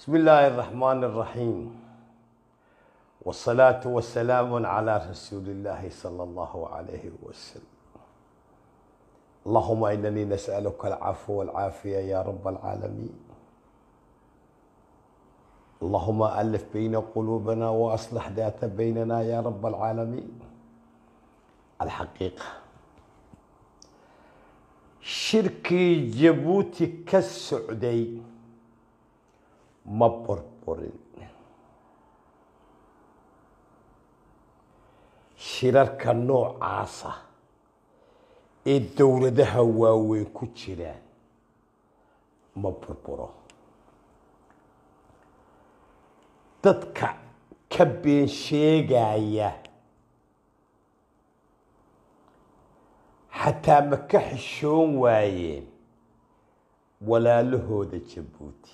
بسم الله الرحمن الرحيم، والصلاة والسلام على رسول الله صلى الله عليه وسلم. اللهم إنني نسألك العفو والعافية يا رب العالمين. اللهم ألف بين قلوبنا وأصلح ذات بيننا يا رب العالمين. الحقيقة shirkii Jabuuti ka socday ma burburin. Shirarka noocaasa ee dowladaha waaweyn ku jiraan ma burburo. Dadka ka been sheegaya xataa ma ka xishoon waayeen walaalahooda Jabuuti.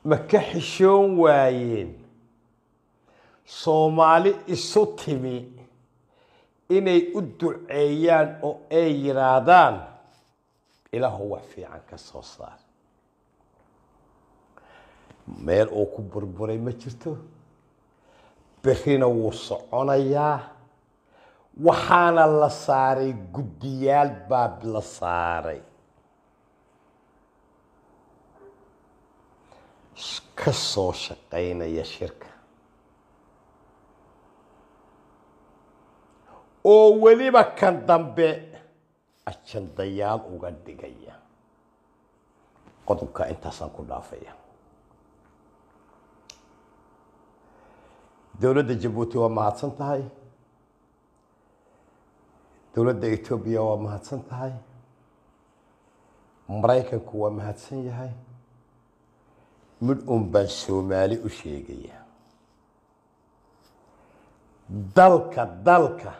Ma ka xishoon waayeen Soomaali isu timi inay u duceeyaan oo ay yidhaahdaan Ilaahu wax fiican ka soo saar. Meel uu ku burburay ma jirto, berrina wuu soconayaa. Waxaana la saaray guddiyaal baa la saaray ka soo shaqaynaya shirka, oo weliba kan dambe ajandayaal uga dhigaya. Qodobka intaasaan ku dhaafaya. Dowladda Jabuuti waa mahadsan tahay, dowladda Etoobiya waa mahadsan tahay, Maraykanku waa mahadsan yahay. Mid un baan Soomaali u sheegaya: dalka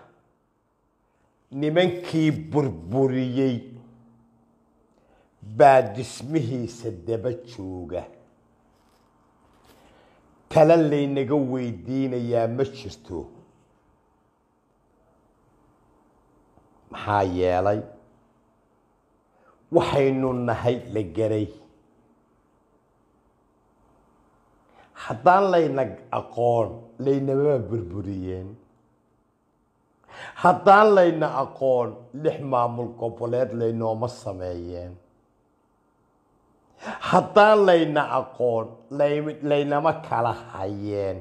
nimankii burburiyey baa dhismihiisa daba jooga. Tala laynaga weydiinayaa ma jirto. Maxaa yeelay waxaynu nahay la garay. Haddaan layna aqoon laynamama burburiyeen. Haddaan layna aqoon 6 maamul goboleed laynooma sameeyeen. Haddaan layna aqoon laynama kala hayeen.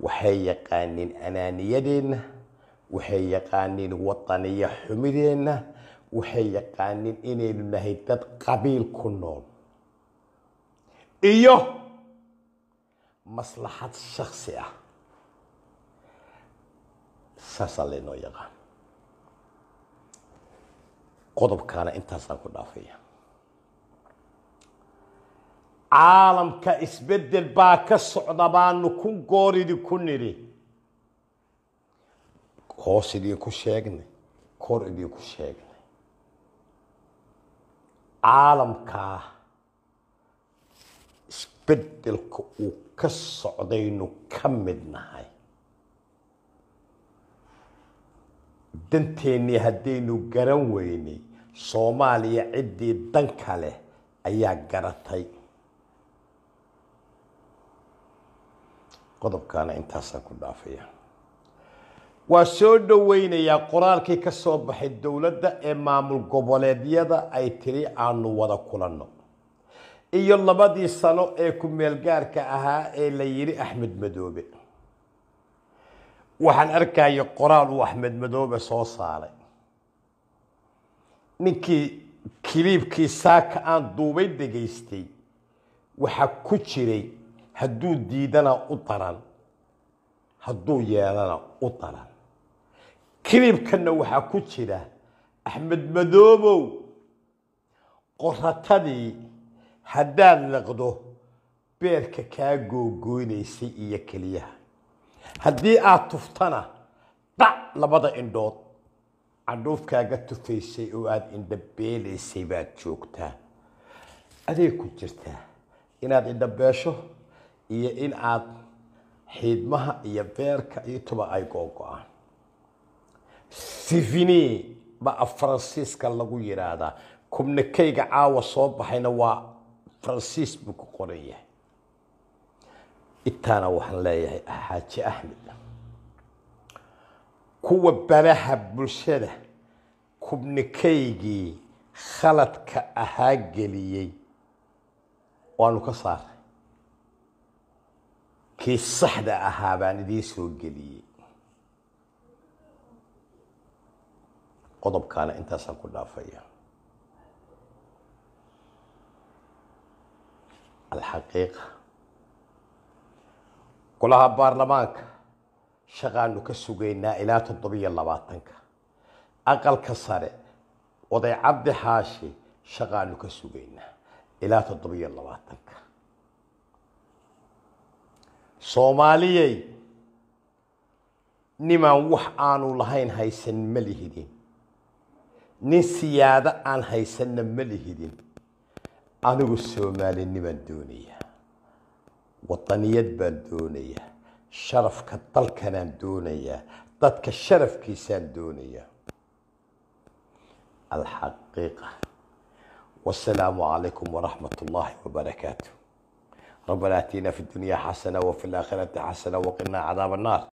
Waxay yaqaaniin anaaniyadeenna, waxay yaqaaniin wataniya xumideenna, waxay yaqaaniin inaynu nahay dad qabiil ku nool iyo maslaxad shaksi ah. Saasaa laynoo yaqaan. Qodobkaana intaasaan ku dhaafaya. Caalamka isbeddel baa ka socda baanu kun goor idinku nidhi, hoos idinku sheegnay, kor idinku sheegnay. Caalamkaa isbeddelka uu ka socdaynu ka mid nahay. Danteennii haddaynu garan weynay, Soomaaliya ciddii dan kale ayaa garatay. Qodobkaana intaasaan ku dhaafaya. Waa soo dhoweynayaa qoraalkii ka soo baxay dowladda ee maamul goboleedyada ay tiri aanu wada kulanno, iyo 2dii sano ee ku meelgaarka ahaa ee la yidhi Axmed Madoobe. Waxaan arkaya qoraal uu Axmed Madoobe soo saaray. Ninkii kiliibkii saaka aan duubay dhegaystay waxaa ku jiray hadduu diidana u daran, hadduu yeelana u daran. Kiliibkanna waxaa ku jira Axmed Madoobow qoratadii haddaad liqdo beerka kaa googoynaysay iyo keliyaha, haddii aad tuftana dhac labada indhood candhuufkaaga tufaysay oo aada indhabeelaysay baad joogtaa. Adeeg ku jirtaa inaad indhabeesho iyo in aad xiidmaha iyo beerka iyo tuba ay googo-aan. Sifini Ba af Faransiiska lagu yidhaahdaa. Kubnikayga caawa soo baxayna waa Faransiis buu ku qoran yahay. Intaana waxaan leeyahay Xaaji Axmed, kuwa baraha bulshada kubnikaygii khaladka ahaa geliyey waanu ka saaray, kii saxda ahaa baan idiin soo geliyey. Qodobkaana intaasaan ku dhaafaya. Alxaqiiqa, golaha baarlamaanka shaqaanu ka sugaynaa ilaa 27-ka. Aqalka sare, oday Cabdi Xaashi, shaqaanu ka sugaynaa ilaa 27-ka. Soomaaliyey, nimaan wax aanu lahayn haysan ma lihidin, nin siyaado aan haysanna ma lihidin. Anigu soomaalinimaan doonayaa, wadaniyad baan doonayaa, sharafka dalkanaan doonayaa, dadka sharafkiisaan doonayaa. Alxaqiiqa, wasalaamu calaykum waraxmat ullaahi wabarakaatu. ربنا اتنا في الدنيا حسنه وفي الاخره حسنه وقنا عذاب النار.